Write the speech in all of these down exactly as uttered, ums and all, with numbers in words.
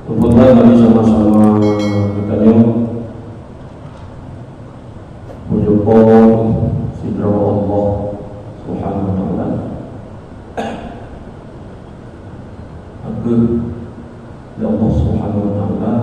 Teupeubuet mari sama-sama geutanyoe meunyoe po sidroe Allah Subhanahu wa Taala. Aku ya Allah Subhanahu wa Taala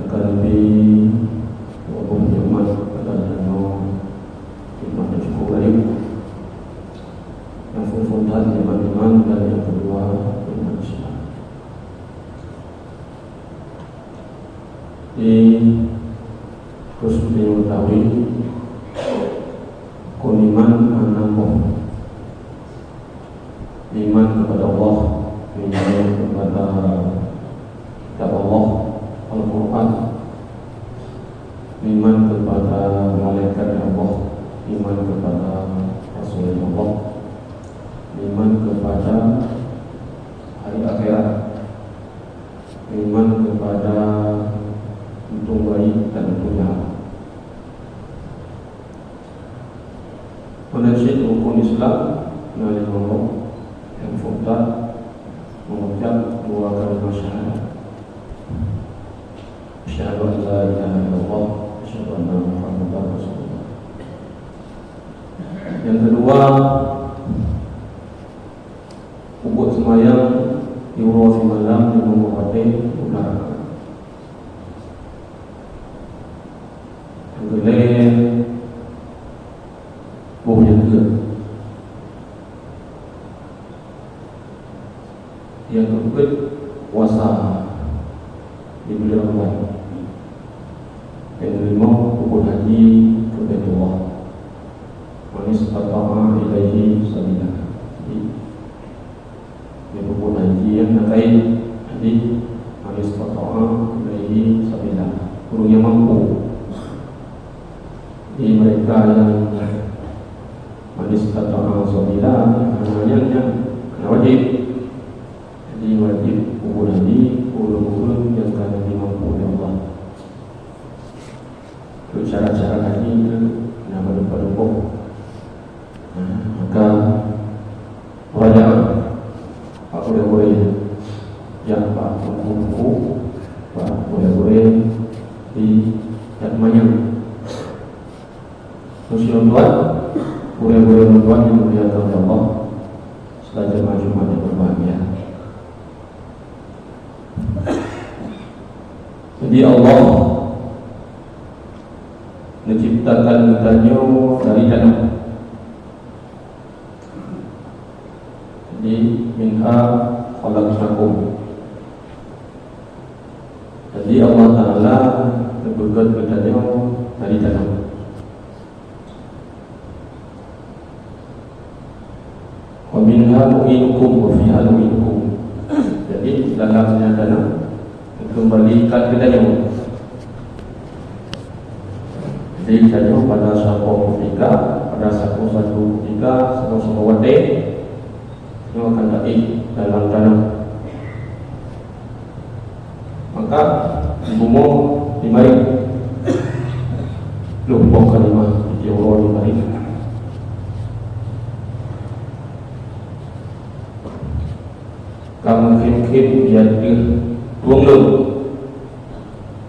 akan lebih Allah nikmat pada nyoe nikmat yang cukup baik. Yang pertama nikmat iman dan yang kedua nikmat Islam. Di Terus meunyoe tawi kon iman hana boh. Iman kepada Allah, iman kepada kitab Allah, Al-Quran, iman kepada malaikat Allah, iman kepada Rasul Allah, iman kepada hari akhirat, iman kepada untung baik dan untung jahat. Meunan cit rukun Islam na limong, nyang phôn that mengucap dua kalimat syahadat. Asyhadu an la ilaha illallah, asyhadu anna Muhammadar Rasulullah. Yang kedua, peubuet seumayang di uroe simalam di uroe watée udara. Keulhèe boh nyang keu. Nyang keupeuet, puasa di buleuen Ramadhan. Nyang keulima, peubuet haji keu Baitullah. Man istata'a ilaihi sabila. Jadi, nyang peubuet haji nyang na kait haji, man istata'a ilaihi sabila. Ureuëng nyang mampu. Jadi, mereka nyang man istata'a sabila, hana nyang, nyang hana wajéb. Jadi, wajéb peubuet haji ureuëng-ureuëng nyang ka geubri mampu lé Allah. Keu syarat-syarat haji nyan na padub-padub boh. Nah, maka murajaah bak gurée-gurée, jak bak teungku-teungku, bak gurée-gurée di Tasmania. Khusus lôn tuan, gurée-gurée lôn tuan nyang dimuliakan Allah, seulalu jamaah Jumat nyang berbahagia. Jadi, Allah menciptakan geutanyoe dari tanah. Jadi, minha khalaqnakum. Jadi, Allah Taala geupeugét geutanyoe dari tanah. Wa minha nu'idukum wa fiha nu'idukum. Jadi, dalam tanah, kembali ka geutanyoe. Jadi, tanyoe pada saboh kutika, pada saboh-saboh kutika, saboh-saboh watée, nyoe akan taéh dalam tanah. Maka, di bumoe di marit. Lôn boh kalimah di uroe di marit. Ka meukhém-khém di ateueh tueng lôn.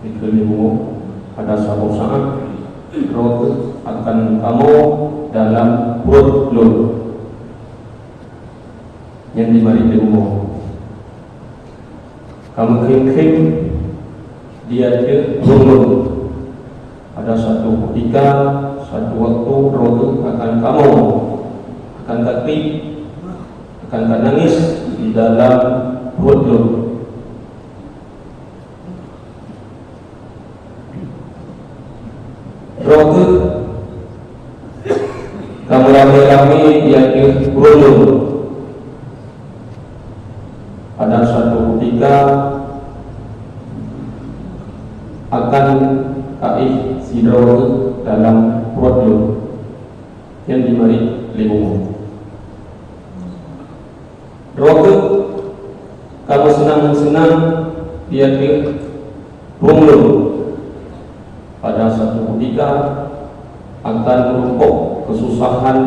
Dikeue lé bumoe, pada saboh saát, droe teuh akan kamoe dalam pruet lôn. Nyan di marit lé bumoe. Ka meukhém-khém di ateueh tueng lôn. Pada satu kutika, satu waktu, droe teuh akan kamoe, akan takriet, akan tanangis di dalam pruet lôn. Droe teuh ka meuramé-ramé di ateueh pruet lôn. Pada satu kutika akan taéh sidroe teuh dalam pruet lôn. Nyan di marit lé bumoe. Droe teuh ka meuseunang-seunang di ateueh tueng lôn. Pada satu kutika akan meurumpok keususahan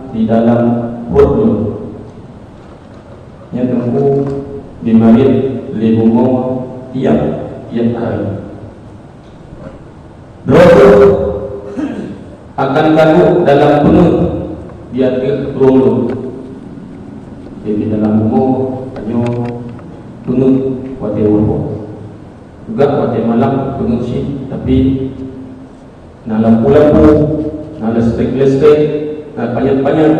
di dalam pruet lôn. Nyan teungku di marit lé bumoe tiep-tiep hari. Droe akan taduek dalam peungeuet di ateueh rhueng lôn. Jadi, dalam bumoe tanyoe peungeuet watée uroe, juga watée malam peungeuet cit, tapi na lampu-lampu, na listrik-listrik, na panyöt-panyöt.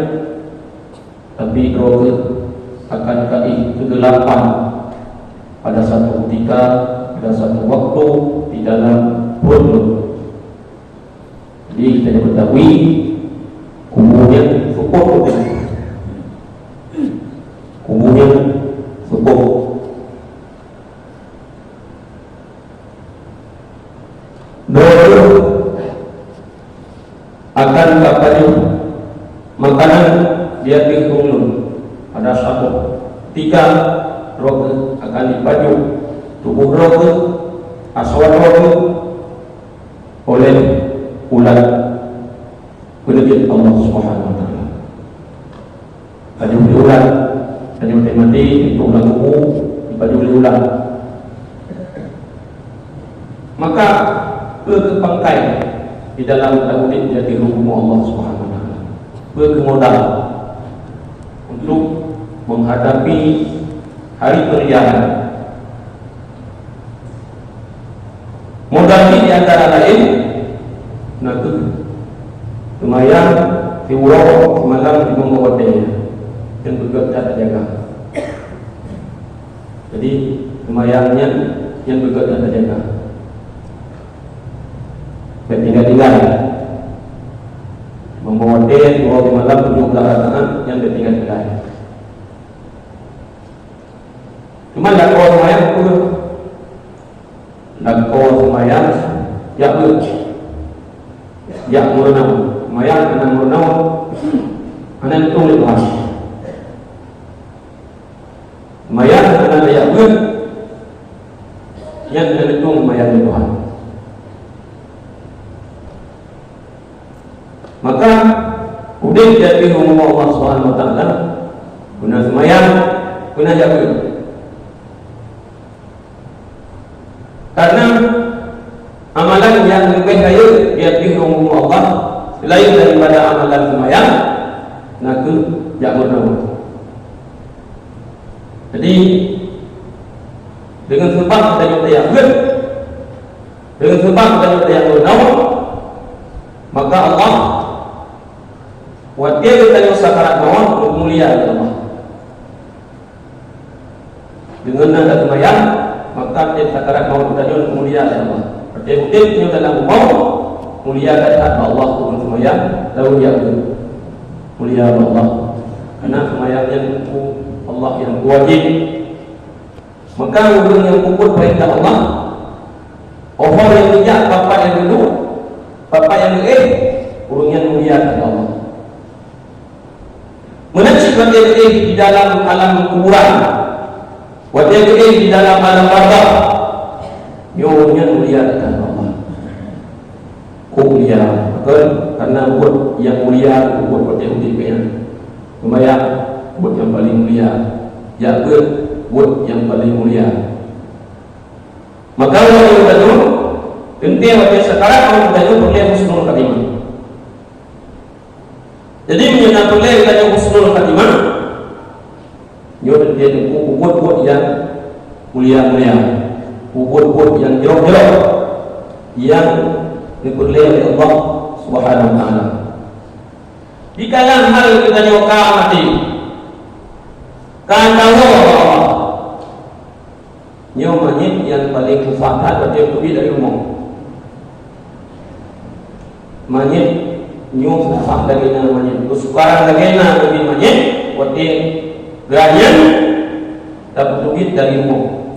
Tapi droe akan ka éh keugelapan pada satu ketika, pada satu waktu di dalam pruet lôn. Jadi, kita nyebut Dawi, kubu nyan seupôt. Kubu nyan seupôt. Droe akan tapajoh makanan di ateueh rhueng lôn pada saboh. Ketika droe akan dipajoh tuboh droe, asoe droe, oleh ulat peuneubiet Allah Subhanahu wa Taala. Pajoh lé ulat, tanyoe maté, itu ulat kubu, dipajoh lé ulat. Maka, peue keu pangkai di dalam udeb di ateueh rhueng Allah Subhanahu wa Taala? Peue keu modal untuk menghadapi hari penilaian? Modal jih di antara laén, na kheueh seumayang siuroe simalam limong watée, nyang beugét that tajaga. Jadi, seumayang nyan nyang beugét that tajaga. Bék tinggai-tinggai. Limong watée, siuroe simalam, tujoh blah rakaat, nyan bék tinggai-tinggai. Cuma lakoe seumayang peue? Lakoe seumayang, jak beuet. Jak meurunoe. Seumayang hana meurunoe, hana neutueng lé Tuhan. Seumayang hana jak beuet, nyan hana neutueng seumayang lé Tuhan. Maka, udeb di ateueh rhueng Allah Subhanahu wa Taala, guna seumayang, guna jak beuet. Karena amalan nyang leubeh rayeuk di ateueh rhueng Allah, selain daripada amalan seumayang, na kheueh jak meurunoe. Jadi, deungon seubab tanyoe tajak beuet, deungon seubab tanyoe tajak meurunoe, maka Allah, watée geutanyoe sakarat mawöt, mulia lé Allah. Deungon na taseumayang, maka tieb sakarat mawöt geutanyoe mulia lé Allah. Watée udeb nyoe dalam bumoe, mulia that bak Allah keu seumayang, lalu jak beuet. Mulia bak Allah. Karena seumayang nyan keu Allah nyang wajéb. Maka ureuëng nyang peubuet peurintah Allah, oh ho nyang geujak, bapak nyang geuduek, bapak nyang geuéh, ureuëng nyan mulia that bak Allah. Meunan cit watée geuéh di dalam alam kuburan, watée geuéh di dalam alam barzakh, nyoe nyan mulia that bak Allah. Kok mulia? Pakon? Karena buet nyang mulia peubuet watée udeb nyan. Seumayang, buet nyang paleng mulia. Jak beuet, buet nyang paleng mulia. Maka, ureuëng tanyoe, teuntée watée sakarat, ureuëng tanyoe peureulée husnul khatimah. Jadi, meunyoe na peureulée tanyoe husnul khatimah, nyoe teuntée teungku peubuet buet nyang mulia-mulia, peubuet buet nyang jroh-jroh, nyang geupeureulée lé Allah Subhanahu wa Taala. Dikareuna hal geutanyoe ka maté, ka tawoe bak Allah. Nyoe manyét nyang paleng susah that watée teubiet dari rumoh. Manyét nyoe susah lagée na manyét. Keusukaran lagée na teubiet manyét watée geuh nyan tapeuteubiet dari rumoh.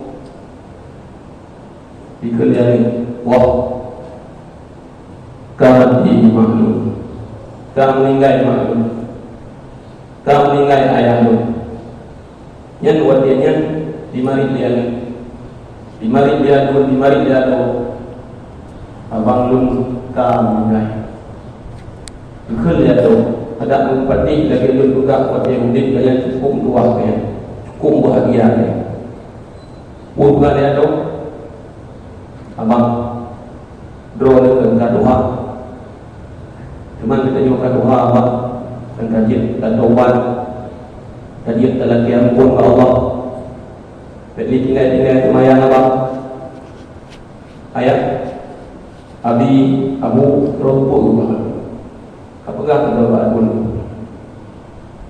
Dikheun lé, wah, ka maté mak lôn, ka meuninggai mak lôn, ka meuninggai ayah lôn. Nyan watée nyan dimarit lé aneuk. Dimarit lé aneuk, dimarit lé aneuk. Abang lôn ka meuninggai. Geukheun lé aneuk, adak meupatéh lagée lôn peugah watée udeb nyan cukôp luwah nyan, cukôp bahagia nyan. Peue lé adoe? Abang, droeneuh ka tuha. Teuma geutanyoe ka tuha, Abang, dan ka jeuet tataubat, ka jeuet talakée amphon bak Allah. Bék lé tinggai-tinggai seumayang, Abang. Ayah, Abi, Abu, droe peue, Abang? Ka peugah keudroe bak Abu,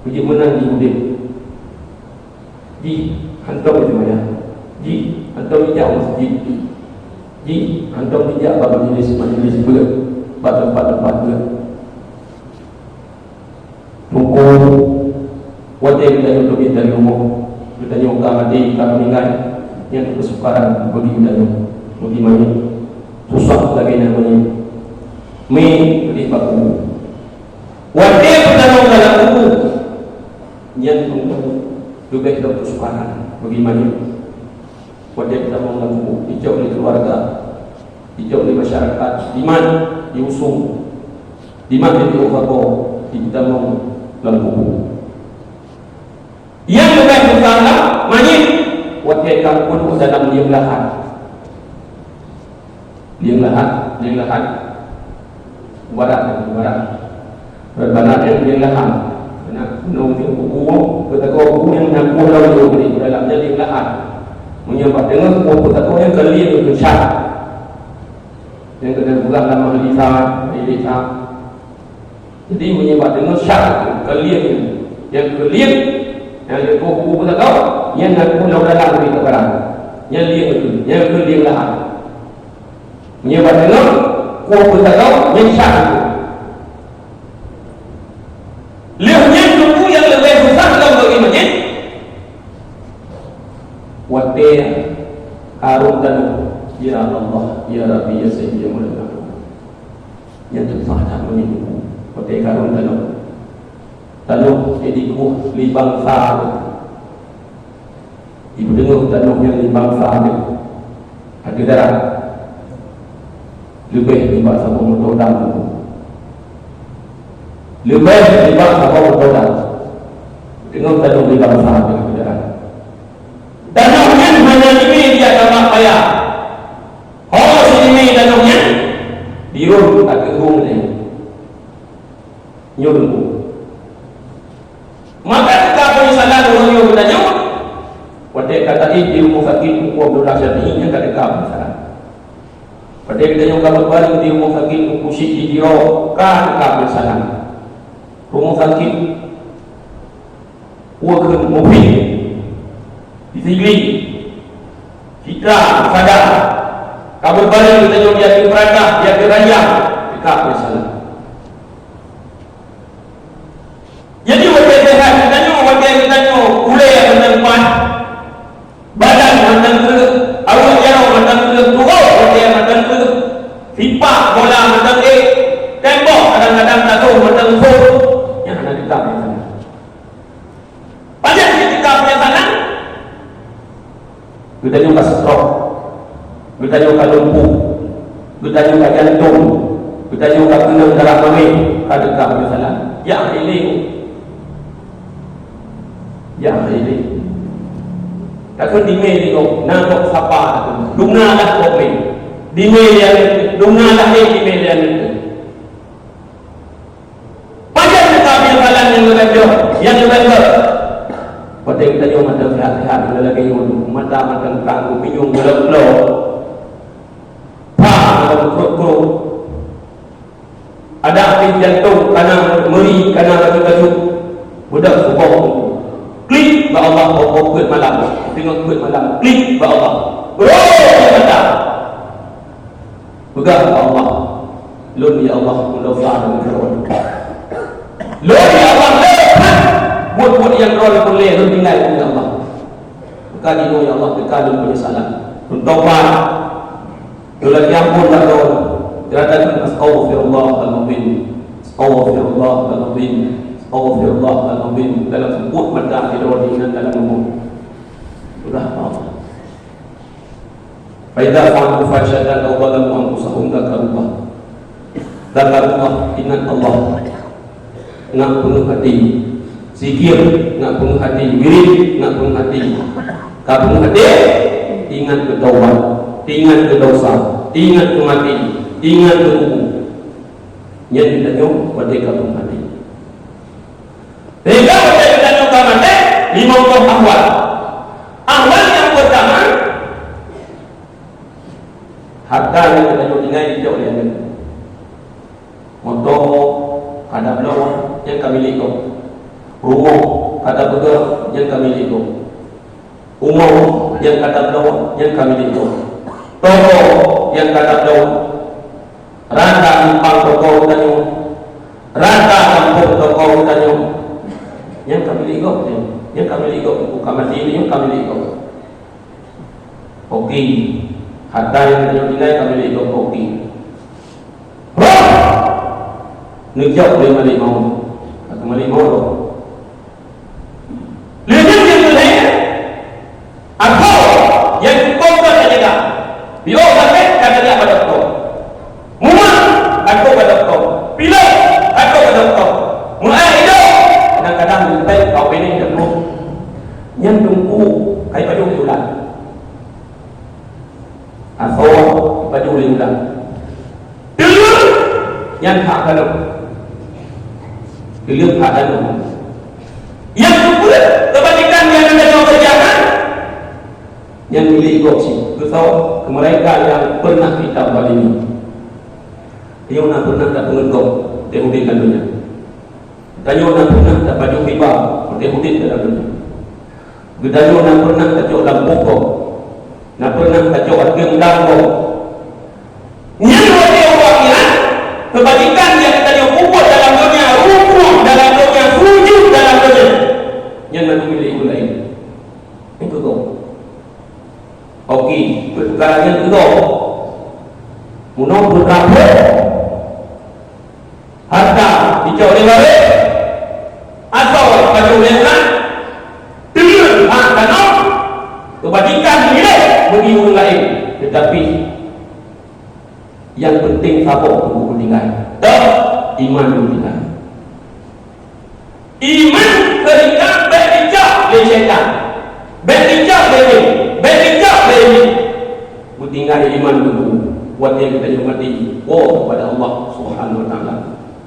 peujeuet meunan jih udeb. Jih hantom seumayang. Jih hantom jijak u meuseujid. Jih hantom jijak bak majelis-majelis beuet, bak teumpat-teumpat beuet. Teungku, watée geutanyoe teubiet dari rumoh, geutanyoe ka maté, ka meuninggai, nyan keusukaran bagi geutanyoe, bagi manyét. Susah lagée nyan manyét. Mé leubeh baku. Watée geutanyoe ka lam kubu, nyan teungku leubeh lom keusukaran bagi manyét. Watée geutamong lam kubu, icok lé keuluwarga, icok lé masyarakat, diman diusung, diman di uroe saboh, ditamong lam kubu. Nyang leubeh susah lam manyét, watée ka peuduek dalam lieng lahat. Lieng lahat, lieng lahat. Barat, barat. Bak barat nyan lieng lahat. Nak gunong nyoe kubu, beutako kubu nyang na kubu lawan nyoe di dalam nyan lieng lahat. Meunyoe bak teungoh kubu beutako nyang keu lieng keu sat. Nyang keunan peugah lam mahlisa, mahlisa. Jadi meunyoe bak teungoh sat keu lieng nyan. Nyang keu lieng, nyang keu kubu beutako, nyan na kubu lawan dalam di barat. Nyan lieng keu, nyan keu lieng lahat. Meunyoe bak teungoh, kubu beutako, nyan sat. Lheueh nyan teungku nyang leubeh susah lom bagi manyét, watée karông tanoh, ya Allah, ya Rabbi, ya Sayyidi, ya Maulana. Nyan susah that manyét teungku, watée karông tanoh. Tanoh nyang dikueh lé bansa. Ibu deungoe tanoh nyan lé bansa nyoe ateueh darat leubeh nibak saboh meutodan. Leubeh nibak saboh meutodan. Deungoe tanoh lé bansa nyoe ateueh darat. Tanoh nyan hana jimé di ateueh paya. Ho jimé tanoh nyan, di rhot ateueh rhung nyan. Nyoe teungku. Maka teuka penyesalan uroe nyoe geutanyoe. Watée ka taéh di rumoh sakét Teungku Abdullah Syafi'i nyan ka teuka penyesalan. Watée geutanyoe ka beubaréng di rumoh sakét Teungku Syik di Tiro ka teuka penyesalan. Rumoh sakét Ukeue Mufid di Sigli, Citra, Sada, ka beubaréng geutanyoe di ateueh peurata, di ateueh ranjang, teuka penyesalan. Jadi, watée seuhat geutanyoe, watée geutanyoe ulée mantong pat, badan mantong kreueh, awak jaroe mantong kreueh, tuboh watée mantong kreueh, sipak bola mantong ék, tembok kadang-kadang tatoh mantong phon, nyan hana teuka penyesalan. Pajan jih teuka penyesalan? Geutanyoe ka stroke, geutanyoe ka lumpuh, geutanyoe ka jantong, geutanyoe ka keunong darah mamèh, ka teuka penyesalan. Jak ilée, jak ilée. Takheun dimé di gob, na gob sapa takheun. Dum na lah gob mé. Dimé lé aneuk, dum na lah lé dimé lé aneuk. Pajan teuka penyesalan nyang leubeh jroh, nyang leubeh beuet? Watée geutanyoe mantong seuhat-seuhat, lagée nyoe, mata mantong trang, geupinyueng, geulok-lok, pha mantong krok-krok, adak pih jantong kana meuri, kana racut-racut, beudôh suboh, klik bak Allah, boh-boh peuet malam, teungoh peuet malam, klik bak Allah, roh mata. Peugah bak Allah, "Lôn, ya Allah, meudosa deungon droe. Lôn, ya Allah, lôn that buet-buet nyang droe lôn peureulée, lôn tinggai, ya Allah. Maka jinoe, ya Allah, teuka lôn penyesalan. Lôn tobat. Lôn lakée amphon bak droe." Geutanyoe, "Astaghfirullahalazim. Astaghfirullahalazim. Astaghfirullahalazim." Dalam seupôt mata sidroe inan dalam rumoh. Peugah bak Allah. "Fa idza fa'alu fahisyatan aw zalamu anfusahum dzakarullah. Dzakarullah, ingat Allah." Nak peungeuh até. Zikir, nak peungeuh até. Wirid, nak peungeuh até. Ka peungeuh até, Ingat keu taubat, ingat keu dosa, ingat keu maté, ingat keu kubu. Nyan geutanyoe watée ka maté. Sehingga watée geutanyoe ka maté, limong boh ahwal. Ahwal nyang peurtama, hareuta nyang geutanyoe tinggai jicok lé aneuëk. Moto ka tabloe, nyan ka milék gob. Rumoh ka tapeugah, nyan ka milék gob. Umu nyang ka tabloe, nyan ka milék gob. Toko nyang ka tabloe, rata simpang toko geutanyoe, rata gampông toko geutanyoe, nyan ka milék gob, nyan ka milék gob. Bukan mati, nyan ka milék gob. Oke. Hareuta nyang geutanyoe tinggai ka milék gob, oke. Roh! Neujok lé Malik Maut. Kata Malik Maut roh. Lheueh nyan nyang keu lhèe, asoe nyang cukôp ka tajaga. Piôh sakét ka tajak bak dokto. Mumat ka trôk bak dokto. Pilek ka trôk bak dokto. Meu'èk idông, kadang-kadang leumpèe ka ubé nyan ka trôk. Nyan teungku ka ipajoh lé ulat. Asoe ipajoh lé ulat. Teuleuek nyan hak tanoh. Teuleuek hak tanoh. Nyang keupeuet, keubaikan nyang geutanyoe keureujakan, nyan milék gob cit. Keu soe? Keu mereka nyang pernah kita zalimi. Tanyoe na pernah tapeungeut gob watée udeb lam donya? Tanyoe na pernah tapajoh riba watée udeb lam donya? Geutanyoe na pernah tacok lampôh gob? Na pernah tacok ateueng dam gob? Nyan watée ubak nyan, keubaikan nyang geutanyoe peubuet dalam donya, rukuk dalam donya, sujud dalam donya, nyan na milék ureuëng laén. Nyan keu gob. Oke, peutukaran nyan keu gob. Meunoe peutrapeuet. Hareuta jicok lé barô, asoe ipajoh lé ulat, teuleuek hak tanoh, keubaikan milék bagi ureuëng laén, teutapi nyang peunteng saboh teungku tinggai, toh iman tinggai. Iman keureuja bék jicok lé syaitan, bék jicok lé jén, bék jicok lé jén. Beutinggai iman teungku, watée geutanyoe maté, woe keupada Allah Subhanahu wa Taala.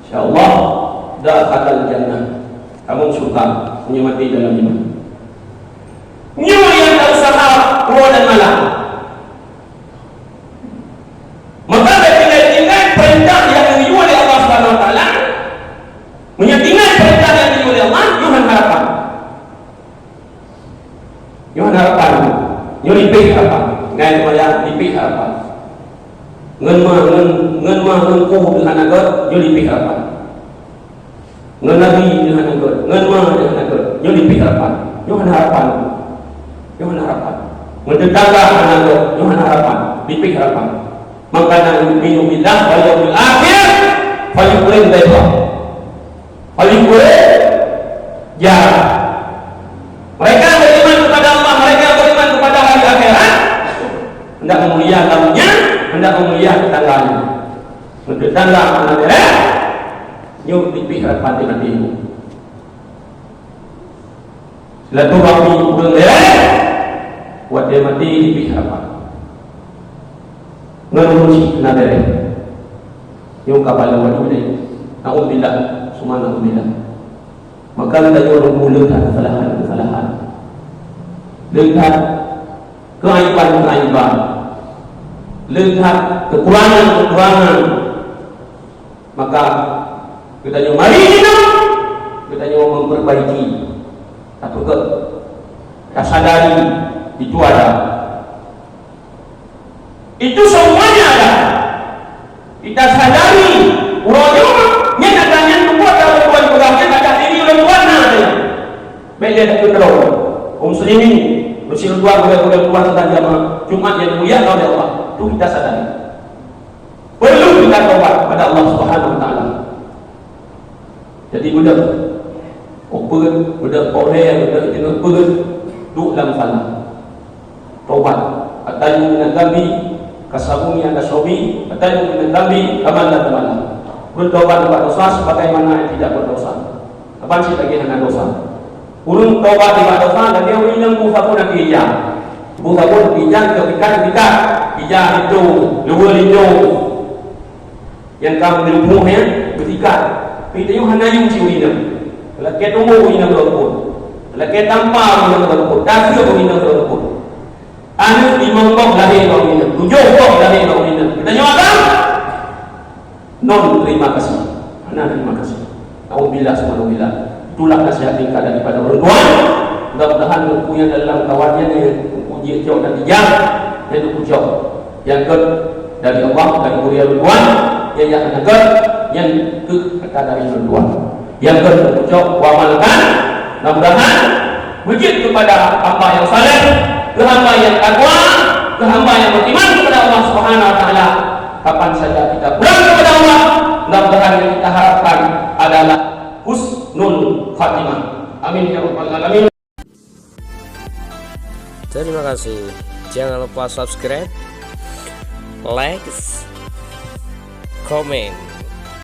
Insya Allah, dakhalal jannah. Kamoe syurga, meunyoe maté dalam iman. Nyoe nyang ta-useuha uroe dan malam. Maka bék tinggai-tinggai peurintah nyang geuyue lé Allah Subhanahu wa Taala. Meunyoe tinggai peurintah nyang geuyue lé Allah, nyoe hana harapan. Nyoe hana harapan. Nyoe lipéh harapan. Ngai seumayang lipéh harapan. Ngon ma, ngon, ngon ma, ngon ku deuh hana göt, nyoe lipéh harapan. Ngon nabi deuh hana göt, ngon ma deuh hana göt, nyoe lipéh harapan. Nyoe hana harapan. Nyoe hana harapan. Ngon teutangga hana göt, nyoe hana harapan. Lipéh harapan. Man kana yu'minu billahi wal yaumil akhir, falyukrim dhaifahu. Falyukrim jarah. Mereka beriman kepada Allah, mereka beriman kepada hari akhirat, hendak memuliakan tamunya, hendak memuliakan tetangganya. Untuk tetangga mana beres, nyoe lipéh harapan di hati. Silaturahmi ureuëng beres, watée maté lipéh harapan. Ngon ureuëng syiek na beres. Nyoe ka paléng wajéb deh. Naudzubillah, summa naudzubillah. Maka geutanyoe lôn muleue that keusalahan-keusalahan. Leuhat keuaiban-keuaiban. Leuhat keukurangan-keukurangan. Maka geutanyoe mari jinoe, geutanyoe memperbaiki. Tapeugét, tasadari itu ada. Itu semuanya ada. Kita sadari, uroe nyoe, nyan ada nyan peubuet dalam Tuhan peugah nyan ada diri ulôn Tuhan na ada. Bék lé takheun droe. Kaum muslimin, meusi ulôn Tuhan, ulôn Tuhan sedang jamaah Jumat yang dimuliakan oleh Allah. Itu kita sadari. Perlu kita taubat kepada Allah Subhanahu wa Taala. Jadi beudôh upeue, beudôh poh lhèe, beudôh teungoh peuet, duek lam salah. Taubat. Atayu minan dzanbi kasabuni anda sobi, atayu minan dzanbi kama la tabalah. Bertaubat ubak dosa sebagaimana yang tidak berdosa. Kapan cit lagèe hana dosa? Ureueng taubat ubak dosa lagèe ureueng nyang busapeue na keujam. Buka pun pijak ke pikat, pikat. Pijak itu, dua lindung. Yang kamu dilumpuh ya, bertiga. Tapi tengok hana yum si urina. Lakée tunggu urina berlaku. Lakée tampa urina berlaku. Dasar urina berlaku. Aneuk limong boh lahé bak urina. Tujoh boh lahé bak urina. Kita nyoe akan? Non terima kasih. Hana terima kasih. Nauzubillah, subhanallah. Itulah nasihat singkat daripada orang tua. Mudah-mudahan buku yang dalam kawannya ni, buku jih jok dan dijak, dia tu jok. Yang ke dari Allah, dari Mulia Ridwan, yang yang akan ke, yang ke kata dari Ridwan. Yang ke jok, wamalkan, mudah-mudahan wujud kepada hamba yang saleh, ke hamba yang takwa, ke hamba yang beriman kepada Allah Subhanahu Wa Taala. Kapan saja kita pulang kepada Allah, mudah-mudahan yang kita harapkan adalah husnul khatimah. Amin ya rabbal alamin. Terima kasih. Jangan lupa subscribe, like, komen.